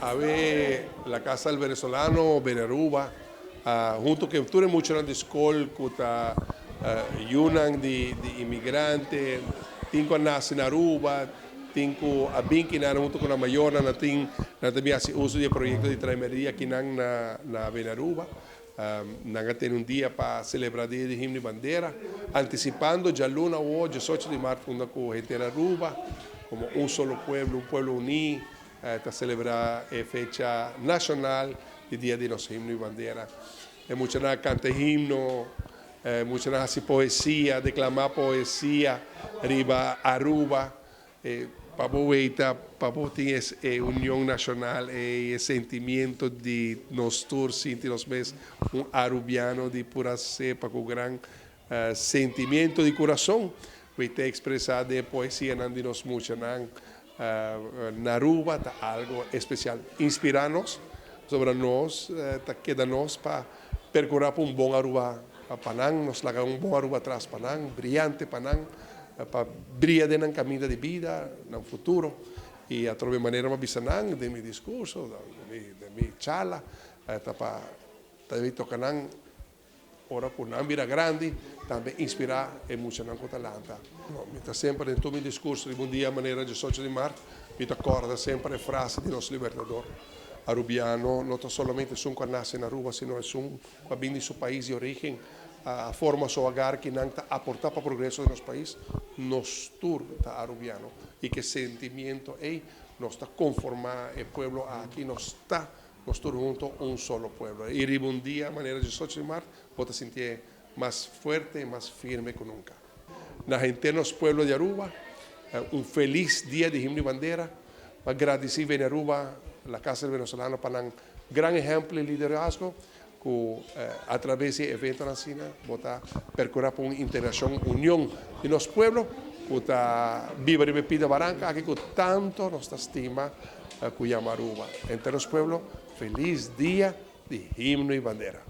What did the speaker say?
Awe La Casa del Venezolano, Venearuba, hunto ku tur e muchanan di skol ku ta yunan di imigrante, tin ku a nase na Aruba, tin ku a bin kinan hunto ku nan mayornan, nan tin nan ta bin hasi uso di e proyekto di Traimerdia kinan na Venearuba. Nan a tene un dia pa selebrá Dia di Himno i Bandera, antisipando djaluna awor, diesocho di mart, unda ku henter Aruba, komo un solo pueblo, un pueblo uní, ta selebrá e fecha nashonal di Dia di nos Himno i Bandera. E muchanan a kanta e himno, e muchanan a hasi poesia, deklamá poesia riba Aruba. Pa bo weita, pa bo tin es e union nashonal ei, e sentimiento di nos tur sinti nos mes un arubiano di pura sepa ku gran sentimiento di kurason, weita ekspresá den e poesianan di nos muchanan na Aruba ta algo espesial. Inspirá nos, pasobra nos ta keda nos pa perkurá pa un bon Aruba pa nan, nos laga un bon Aruba atras pa nan, briante pa nan, pa bria den nan kaminda di bida, nan futuro. I atrobe manera mi a bisa nan den mi diskurso, den mi charla, ta pa ta debe toka nan ora ku nan bira grandi, tambe inspirá e muchanan ku ta lanta. Mi ta semper den tur mi diskurso riba un dia manera diesocho di mart, mi ta kòrda semper e frase di nos Libertador, Arubiano no ta solamente esun ku a nase na Aruba, sino esun ku a bin di su pais di orígen, a forma su hogar ki nan ta aportá pa progreso di nos pais. Nos tur ta arubiano i ku e sentimiento ei nos ta konformá e pueblo aki, nos ta Nos tur hunto un solo pueblo. I riba un dia manera diesocho di mart bo ta sintié mas fuerte i mas firme ku nunka. Na henter nos pueblo di Aruba un felis dia di Himno i Bandera. Pa gradisí Veni Aruba, La Casa del Venezolano pa nan gran ehèmpel i liderazgo ku atraves di e eventonan asina bo ta perkurá pa un integrashon, union di nos pueblo ku ta biba riba e pida baranka aki ku tanto nos ta stima ku yama Aruba. Henter nos pueblo, felis dia di Himno i Bandera.